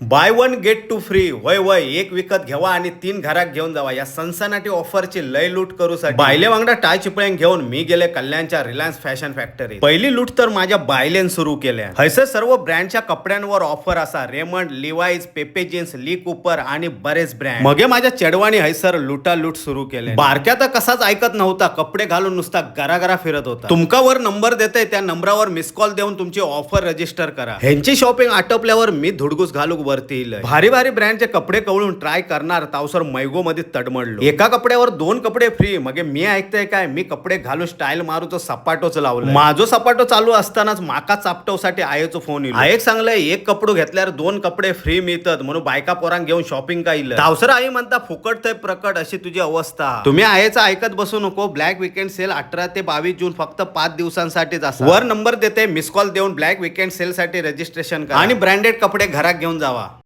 Buy one get two free. वय वय, एक विकत घेवा आणि तीन घरात घेऊन जावा. या सनसनाटी ऑफरची लय लूट करू साठी बायले वांगडा टाय चिपळ्यां घेऊन मी गेले कल्याणच्या रिलायन्स फॅशन फॅक्टरी. पहिली लूट तर माझ्या बायलेन सुरू केल्या. हयसर सर्व ब्रँडच्या कपड्यांवर ऑफर असा. रेमंड, लिवाईज, पेपे जीन्स, ली कुपर आणि बरेच ब्रँड. मगे माझ्या चेडवाणी हयसर लुटा लूट सुरू केले. बारक्या तर कसाच ऐकत नव्हता, कपडे घालून नुसता गरागरा फिरत होता. तुमका वर नंबर देते, त्या नंबरावर मिस कॉल देऊन तुमची ऑफर रजिस्टर करा. ह्यांची शॉपिंग आटोपल्यावर मी धुडगूस घालूक वरती इलय. भारी भारी ब्रँडचे कपडे कवळून ट्राय करणार तावसर मैगो मध्ये तडमडलो. एका कपड्यावर दोन कपडे फ्री. मगे मी ऐकतंय काय, मी कपडे घालून स्टाईल मारूचो सपाटोच लावलं. माझो सपाटो चालू असतानाच माका चापटवसाठी आयेचो फोन येईल. आयेक सांगलंय, एक कपडो घेतल्यावर दोन कपडे फ्री मिळतात म्हणून बायका पोरांक घेऊन शॉपिंग का इलं. तावसर आई म्हणता, फुकट ते प्रकट अशी तुझी अवस्था. तुम्ही आयेचा ऐकत बसू नको. ब्लॅक विकेंड सेल 18 ते 22 जून, फक्त 5 दिवसांसाठीच असा. वर नंबर देते, मिस कॉल देऊन ब्लॅक विकेंड सेल साठी रजिस्ट्रेशन करा आणि ब्रँडेड कपडे घरात घेऊन जावा.